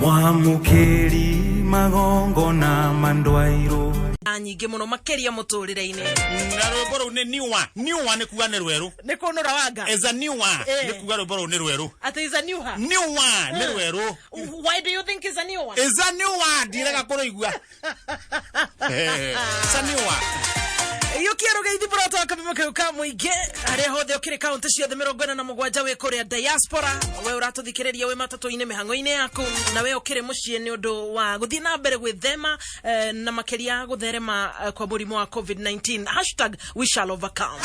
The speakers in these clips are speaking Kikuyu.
Mwamũkĩri magongona mandwairwo. Na nyingĩ mũno makĩria mũtũrĩre-inĩ. Na rwĩmbo rũu nĩ new one. New one nĩ kuga nĩ rwerũ. Nĩ kũnũra wanga. Is a new one. Eh. Nĩ kuga rwĩmbo rũu nĩ rwerũ. Atĩ is a new her. New one nĩ rwerũ. Why do you think is a new one? Is a new one ndirega kũrũigua. Eh, Is a new one. Yukia rũgeithi mũroto wa kameme kau ka mũingĩ harĩa hothe ũkĩrĩ kaũntĩ ciothe 47 wĩ kũrĩa diaspora, we ũratũthikĩrĩria wĩ matatũ-inĩ, mĩhang'o-inĩ yaku, na we ũkĩrĩ mũciĩ nĩ ũndũ wa gũthiĩ na mbere gwĩthema na makĩria gũtherema kwa mũrimũ wa COVID-19, #WeShallOvercome.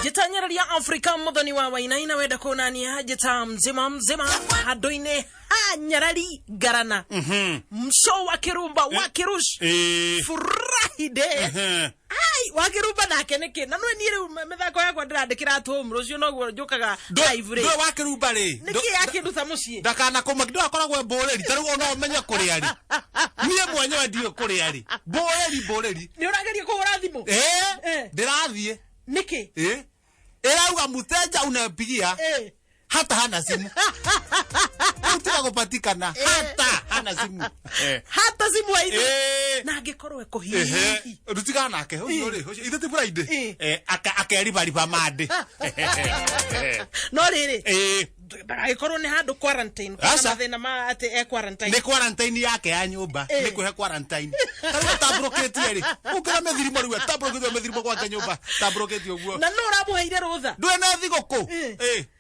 Njĩtanyĩrĩria Afrika mũthoni wa Wainaina, wenda kũnania njĩta mzima mzima handũ-inĩ ha nyarari ngarana mso wa kirumba wa kirush. Furahi de. Ai wa kirumba nake nĩkĩ na nĩ niĩ rĩu mĩthako yakwa ndĩrandĩkĩra at home, rũciũ noguo njũkaga live rĩ. Ndũĩ wakĩrumba rĩ. Nĩkĩ yakĩnduta mũciĩ? Ndakana kũma ndũ akoragwo e mbũrĩri ta rĩu ona ũmenye kũrĩa rĩ, niĩ mwenyewe ndiũĩ kũrĩa rĩ, mbũrĩri mbũrĩri. Nĩ ũrageria kũhũra thimũ? Ndĩrathiĩ. Nĩkĩ? Ĩrauga mteja unampigia hata hana simu. Rĩu tiga gũpatikana, hata hana simu. Hata simu aithe. Na angĩkorwo ekũhihi. Rutigana nake ũcio rĩ, ũcio ithe ti Friday. Akeribariba mandĩ. No rĩrĩ, ndagagĩkorwo nĩ handũ quarantine kwĩna Aca. mathĩna ma atĩ e quarantine. Nĩ quarantine yake ya nyũmba. Nĩ kwĩhe quarantine tarĩu atambũrũkĩtie rĩ, ũkĩra mĩthirimo rĩu atambũrũkĩtie mĩthirimo gwake nyũmba, tambũrũkĩtie ũguo. Na no ũramũheire rũtha? Ndũĩ na thigũkũ.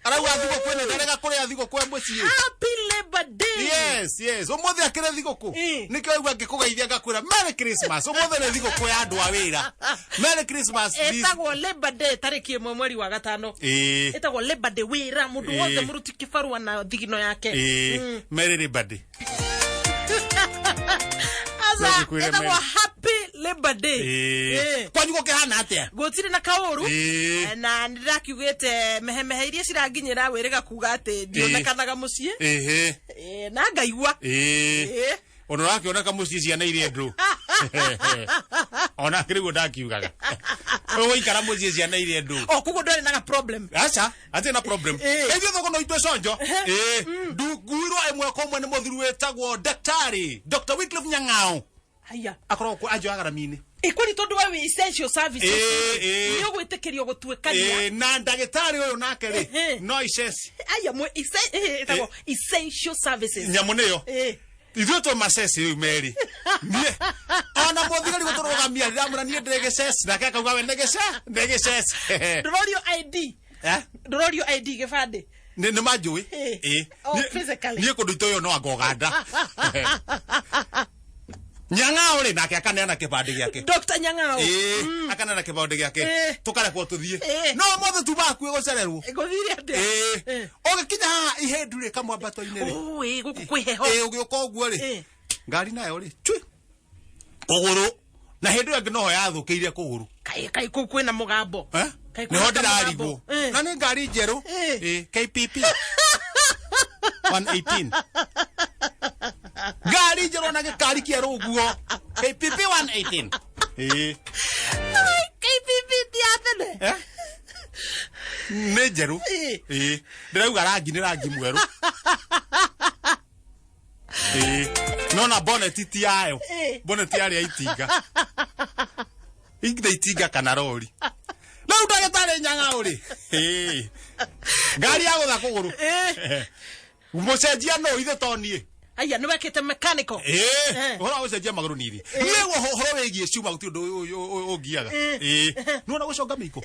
Arauga thigũkũ ĩno ndarega kũrĩa thigũkũ e mũciĩ. Happy Labor Day. Yes, ũmũthĩ akĩrĩ thigũkũ. Nĩkĩo waigua ngĩkũgeithia ngakwĩra Merry Christmas. Ũmũthĩ nĩ thigũkũ ya andũ a wĩra. Merry Christmas. Ĩtagwo Labor Day tarĩki 1 mweri wa gatano. Ĩtagwo Labor Day, wĩra mũndũ wothe mũruti kĩbarũa na thigino yake. Merry Labor Day. Aca. Ngĩkwĩre Ĩtagwo Merry. Happy Labor Day. Kwanyu gũkĩhana atĩa? Gũtirĩ na kaũru. Na nĩndĩrakiugĩte mehemehe iria ciranginyĩra wĩrĩga kuga atĩ ndionekanaga mũciĩ. Na ngaigua. Ona ũrakĩoneka mũciĩ ciana iria ndũ ona kĩrĩguo ndakiugaga ũgũikara mũciĩ ciana iria ndũ. O koguo ndwarĩ naga problem? Aca, atirĩ na problem. Ithuĩ thoko no itue conjo. Nduguirwo ĩmwe kwa ĩmwe nĩ mũthuri wĩtagwo daktari Dr. Wycliffe Nyang'ao. Haya. Akoragwo anjoyaga rami-inĩ. Ĩkwani tondũ we wĩ essential services Ĩĩ. nĩ ũgwĩtĩkĩrio gũtuĩkania. Na ndagĩtarĩ ũyũ nake rĩ, no iceci. Aya mwe ĩtagwo essential services. Nyamũ nĩyo ithuĩ twĩ maceci rĩu merĩ, niĩ ona mũthigari gũtũrũgamia ndĩramwĩra niĩ ndĩ gĩceci, nake akauga we nĩ gĩce nĩ gĩceci. Ndũrorio ID? Eh? Ndũrorio ID, gĩbandĩ? Nĩ manjũĩ. Oh, physically. Niĩ kũndũ itũ ũyũ no anga Ũganda. Nyang'ao rĩ, nake akaneana kĩbandĩ gĩake. Dr. Nyang'ao. Ĩĩ, akaneana kĩbandĩ gĩake. Tũkarekwo tũthiĩ. No ũmũthĩ tuma hakuhĩ gũcererwo. Gũthire atĩa? Ũgĩkinya haha ihĩndu rĩ, kamwambato-inĩ rĩ. Oh, ĩĩ, gũkũ kwĩ heho. Ĩĩ, ũgĩũka ũguo rĩ, ngari nayo rĩ, cui kũgũrũ, na hĩndĩ ĩyo ĩngĩ noho yathũkĩire kũgũrũ. Kaĩ kaĩ kũu kwĩna mũgambo? Eh? Kaĩ Nĩho kwĩna ndĩrarigwo. mũgambo? Na nĩ ngari njerũ. Ĩĩ, KPP 118, ngari njerũ na gĩkari kĩerũ ũguo, KPP 118. Ĩĩ. KPP ti ya tene? Eh? Nĩ njerũ. Ĩĩ, ndĩrauga rangi nĩ rangi mwerũ. Ĩĩ, nona bonnet ti yayo. Bonnet yarĩ ya itinga, ingĩ itinga kana rori. Rĩu ndagĩtarĩ Nyang'au rĩ, ĩĩ, ngari ya gũtha kũgũrũ, mũcenjia no ithe to niĩ. Aya nĩ wekĩte mechanical? Ũhoro wa gũcenjia magũrũ niri niĩ ũhoro wĩgiĩ cuma gũtirĩ ũndũ ũngiaga. Nĩwona gũconga mĩiko.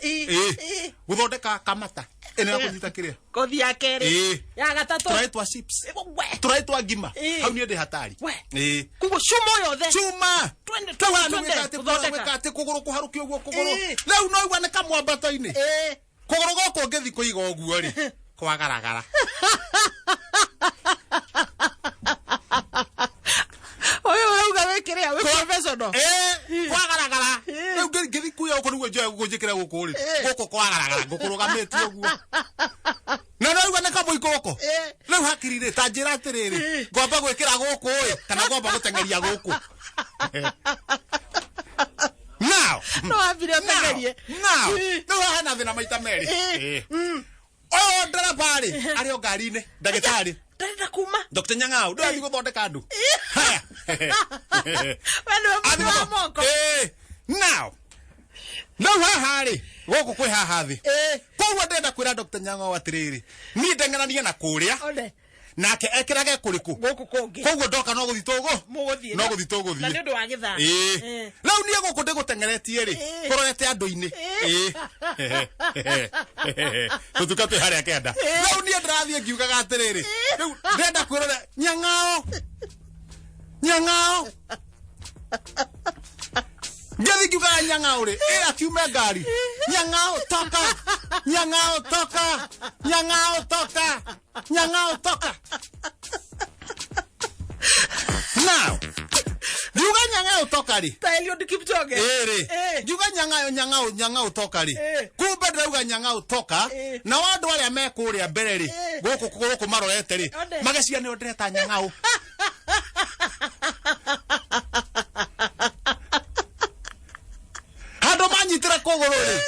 Gũthondeka kamata ĩno ya kũnyita kĩrĩa. Kothi ya kerĩ. Ya gatatũ. Tũraĩ twa chips. We. Tũraĩ twa ngima. Ĩĩ. Hau niĩ ndĩ hatari. We. Ĩĩ. Koguo cuma yothe. Cuma. Twende, Tau twende, haha nĩ twende, gwĩka atĩ gũthondeka. gwĩka atĩ kũgũrũ kũharũkio ũguo kũgũrũ. Ĩĩ. Rĩu no igua nĩ kamwambato-inĩ. Kũgũrũ gũkũ ngĩthi kũiga ũguo rĩ, kwagaragara. Ũyũ ũrauga wĩkĩrĩa wĩ professional. Kwagaragara. Rĩu ngĩthi kuoya gũkũ nĩguo njoe gũkũ njĩkĩre gũkũ rĩ, gũkũ kwagaragara ngũkũrũgamĩtie ũguo. Na no igua nĩ kamũiko gũkũ. Rĩu hakiri rĩ, ta njĩra atĩrĩrĩ, ngwamba gwĩkĩra gũkũ ĩ kana ngwamba gũteng'eria gũkũ? Now. No wambire ũteng'erie. Now. Rĩu haha hena thĩna maita merĩ. Ũyũ ndereba rĩ, arĩ o ngari-inĩ, ndagĩtarĩ. Ndarenda kuma. Dr. Nyang'au ndũrathiĩ gũthondeka andũ. Haya. We nĩwe mũndũ wa moko. Now rĩu haha rĩ gũkũ kwĩ haha thĩ. Koguo ndĩrenda kwĩra Dr. Nyang'au atĩrĩrĩ, niĩ ndeng'eranie na kũrĩa One. nake ekĩrage kũrĩkũ? Gũkũ kũngĩ. Koguo ndoka no gũthiĩ tũgũ Mũgũthiĩ. no gũthiĩ tũgũthiĩ. Na nĩ ũndũ wa gĩthaa. Ĩĩ. Rĩu niĩ gũkũ ndĩgũteng'eretie rĩ kũrorete andũ-inĩ. Ĩĩ. Tũtuka twĩ harĩa kenda. Rĩu niĩ ndĩrathiĩ ngiugaga atĩrĩrĩ, rĩu ndĩrenda kwĩrora Nyang'ao, Nyang'ao. Ngĩthiĩ ngiugaga Nyang'ao rĩ, ĩ akiume ngari. Nyang'ao toka, Nyang'ao toka, Nyang'ao toka, Nyang'ao toka. Now, ngiuga Nyang'ao toka rĩ, Ta Eliud Kipchoge. ĩrĩ ngiuga Nyang'ao, Nyang'ao, Nyang'ao toka rĩ, kumbe ndĩrauga Nyang'ao toka na andũ arĩa me kũrĩa mbere rĩ, gũkũ gũkũ marorete rĩ, One. mageciria nĩo ndĩreta Nyang'ao. Handũ manyitĩra kũgũrũ rĩ,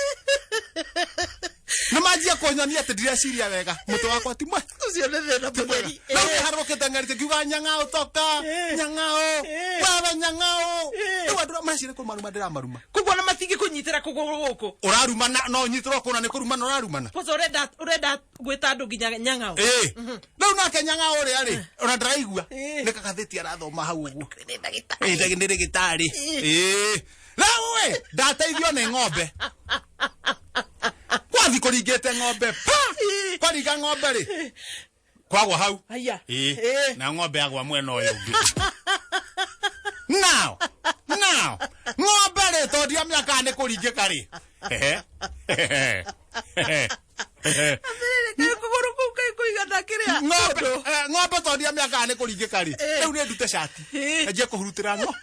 nĩ manjia kũnyonia atĩ ndireciria wega, mũtwe wakwa ti mwe. Ũcio nĩ thĩna mũtheri. Rĩu nĩharũrũkĩte ng'arĩte ngiuga Nyang'ao toka, Nyang'ao, wewe Nyang'ao. Rĩu andũ mareciria kũmaruma ndĩramaruma. Koguo ona matingĩkũnyitĩra kũgũrũ gũkũ. Ũrarumana no ũnyitĩrwo kũna nĩ kũrumana ũrarumana. Kwanza ũrenda ũrenda gwĩta andũ nginya Nyang'ao. Ĩĩ. Rĩu nake Nyang'ao ũrĩa rĩ, ona ndĩraigua Ĩĩ. nĩ kagathĩti arathoma hau ũguo. Nĩ ndagĩtarĩ. Ĩĩ, nĩ ndagĩtarĩ. Ĩĩ. Rĩu ĩ, ndateithio nĩ ng'ombe. Kwathi kũringĩte ng'ombe pa. Kwaringa ng'ombe rĩ, kwagwa hau. Haiya. Ĩĩ. Ĩĩ. Na ng'ombe yagwa mwena ũyũ ũngĩ. Now, now, ng'ombe rĩ, tondũ ndiamenya nĩ kũringĩka rĩ. Ehe. Ehe. Ehe. Atĩrĩrĩ, kaĩ kũgũrũ kũu kaĩ kũigana kĩrĩa? Ng'ombe, ng'ombe tondũ ndiamenya nĩ kũringĩka rĩ, rĩu nĩ ndute cati. Anjie kũhurutĩra ng'ombe.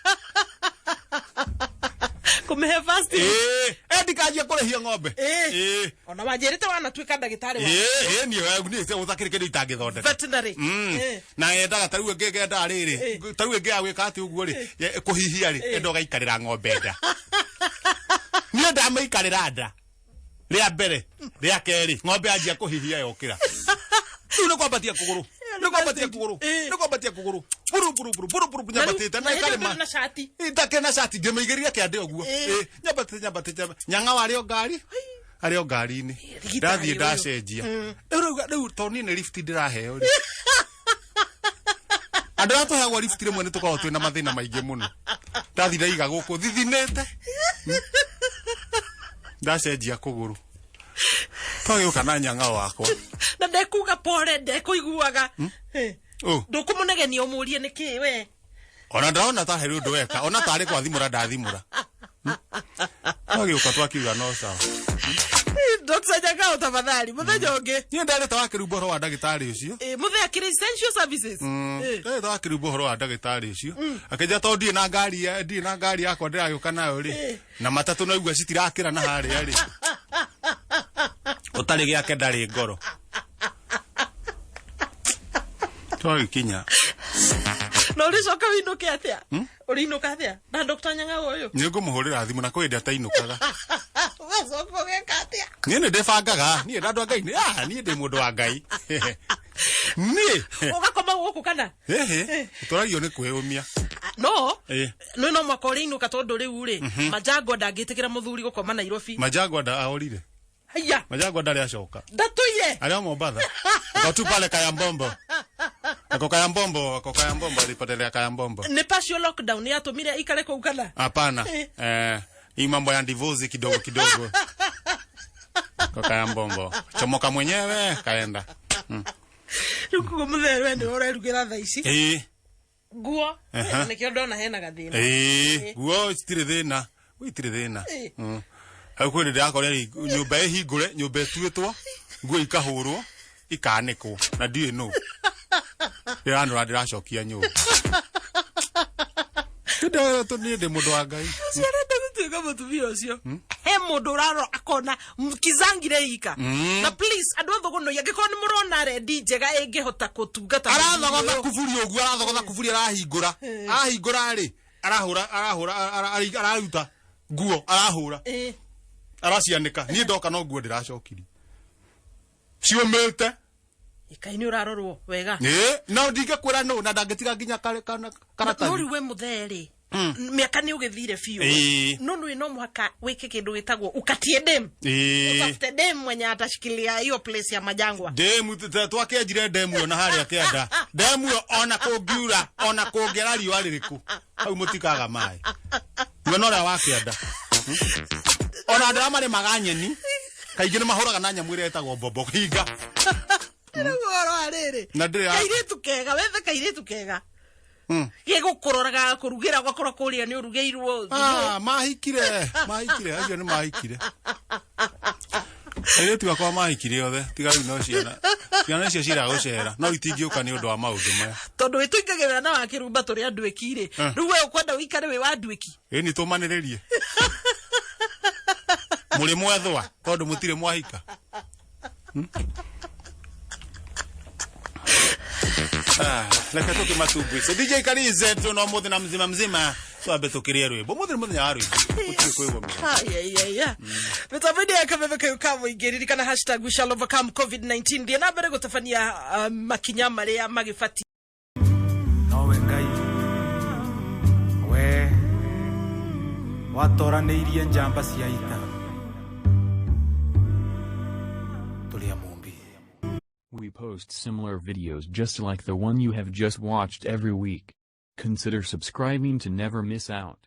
Kũmĩhe first aid. Ĩĩ, ndikanjie kũrĩhia ng'ombe. Ĩĩ. Ona wanjĩrĩte wanatuĩka ndagĩtarĩ wa Ĩĩ, ĩĩ, niĩ niĩ gũtakĩrĩ kĩndũ itangĩthondeka. veterinary. Na yendaga tarĩu ĩngĩ ngendaga rĩrĩ, tarĩu ĩngĩ ya gwĩka atĩ ũguo rĩ, kũhihia rĩ, enda ũgaikarĩra ng'ombe nda. Niĩ ndamĩikarĩra nda rĩa mbere, rĩa kerĩ, ng'ombe yanjia kũhihia yokĩra. Rĩu nĩ kwambatia kũgũrũ, nĩ kwambatia kũgũrũ, nĩ kwambatia kũgũrũ, buru buru buru buru buru, nyambatĩte na Na hĩndĩ ĩyo ĩkarĩma. ndũrĩ na cati. Ndakĩrĩ na cati, ngĩmĩigĩrĩria kĩande ũguo. Ĩĩ, nyambatĩte, nyambatĩte, Nyang'ao arĩ o ngari, arĩ o ngari-inĩ. Thigitarĩ Ndathiĩ ũyũ. ndacenjia. Rĩu rĩu tondũ niĩ nĩ lift ndĩraheo rĩ. Andũ arĩa tũheagwo lift rĩmwe nĩ tũkoragwo twĩna mathĩna maingĩ mũno. Ndathiĩ ndaiga gũkũ thithinĩte. Ndacenjia kũgũrũ. Twagĩũka na Nyang'ao wakwa. Na ndekuga pore, ndekũiguaga. Ũ. Ndũkũmũnegenia ũmũrie nĩkĩ we. Ona ndĩrona ta harĩ ũndũ weka, ona tarĩ gwathimũra ndathimũra. Twagĩũka twakiuga no sawa. Dr. Nyang'ao tafadhali, mũthenya ũngĩ. Niĩ ndarĩte wa kĩrumbo ũhoro wa ndagĩtarĩ ũcio. Mũthee akĩrĩ essential services. Ndarĩte wa kĩrumbo ũhoro wa ndagĩtarĩ ũcio. Akĩnjĩra tondũ ndirĩ na ngari ndirĩ na ngari yakwa ndĩragĩũka nayo rĩ. Na matatũ no igua citirakĩra na harĩa rĩ. Ũtarĩ gĩake ndarĩ ngoro. Twagĩkinya. Na ũrĩcoka wĩinũke atĩa? Ũrĩinũka atĩa? Na Dr. Nyang'ao ũyũ? Nĩ ngũmũhũrĩra thimũ na kwĩ hĩndĩ atainũkaga. Ũgacoka ũgeka atĩa? Niĩ nĩ ndĩbangaga, niĩ na andũ a Ngai, niĩ ndĩ mũndũ wa Ngai. Niĩ. Ũgakoma gũkũ kana? Ĩhĩ, ũtũragio nĩ kwĩyũmia. No, Ĩĩ. no no mwaka ũrĩinũka tondũ rĩu rĩ, Majangwa ndangĩtĩkĩra mũthuri gũkoma Nairobi. Majangwa aorire. Haiya. Majangwa ndarĩ acoka. Ndatũire. Arĩ o Mombatha. Ako tu pale Kayambombo. Ako Kayambombo, ako Kayambombo, alipotelea Kayambombo. Nĩ partial lockdown yatũmire ikare kũu kana? Hapana. Hii mambo ya ndivuzi kidogo kidogo. Kwa Kayambombo. Chomoka mwenyewe kaenda. Rĩu koguo mũthee we nĩwe ũrerugĩra thaa ici. Ĩĩ. Nguo. Nĩkĩo ndona hena gathĩna. Ĩĩ, nguo citirĩ thĩna. Nguo itirĩ thĩna. Hau kwĩ hĩndĩ ndĩrakorire nyũmba ĩhingũre, nyũmba ĩtuĩtwo, nguo ikahũrwo, ikanĩkwo, na ndiũĩ nũ. Ndĩranora ndĩracokia nyũmba. Niĩ ndĩ mũndũ wa Ngai. Ũcio arenda gũtuĩka mũtumia ũcio. He mũndũ ũrarora akona kizangire ika. Na please andũ a Thũgũnũi angĩkorwo nĩ mũrona rendi njega ĩngĩhota kũtungata Arathogotha mũthuri ũyũ. kuburi ũguo, arathogotha kuburi, arahingũra. Arahingũra rĩ, arahũra, arahũra, araruta nguo, arahũra. Aracianĩka. Niĩ ndoka no nguo ndĩracokirie. Ciũmĩte. Kai nĩ ũrarorwo wega. Ĩ, no ndingĩkwĩra nũ na ndangĩtiga nginya No karatathi. Rĩu we mũthee rĩ, mĩaka nĩ ũgĩthire biũ. No nĩ no mũhaka wĩke kĩndũ gĩtagwo ukatie dem. Utafute dem mwenye atashikilia hiyo place ya majangwa. Ndemu twakĩenjire ndemu ĩyo na harĩa kĩanda, ndemu ĩyo ona kũngiura ona kũngĩara riũa rĩrĩkũ, hau mũtikaga maĩ mwena ũrĩa wa kĩanda. Ona andũ arĩa marĩmaga nyeni kaingĩ nĩ mahũraga na nyamũ ĩrĩa ĩtagwo mbombo hinga. Rĩu ũhoro wa rĩrĩ, Na ndĩrĩ kairĩtu kega, wethe kairĩtu kega gĩgũkũroraga kũrugĩra, ũgakorwo kũrĩa nĩ ũrugĩirwo. Ah, mahikire, mahikire, acio nĩ mahikire. Airĩtu akwa mahikire othe, tiga rĩu no ciana. Ciana icio ciraga gũcera, no itingĩũka nĩ ũndũ wa maũndũ maya. Tondũ wĩtũingagĩrĩra na wakĩrumba tũrĩ andũ eki-rĩ, rĩu we ũkwenda ũikare wĩ wa andũ eki. Ĩ nĩ tũmanĩrĩrie. Mũrĩ mwethwa, tondũ mũtirĩ mwahika. Ah, reke tũkĩmatumbuice. DJ Karize tuno mũthĩ na mzima mzima twambe tũkĩrĩe rwĩmbo. Mũthĩ nĩ mũthenya wa rwĩmbo. Gũtirĩ kwĩgomera. Ayayaya, mĩtambo-inĩ ya kameme kau ka mũingĩ, ririkana #WeShallOvercome COVID-19. Thiĩ na mbere gũtabania makinya marĩa magĩbatiĩ. Nowe Ngai we watoranĩirie njamba cia ita tũrĩ a Mũmbi. We post similar videos just like the one you have just watched every week. Consider subscribing to never miss out.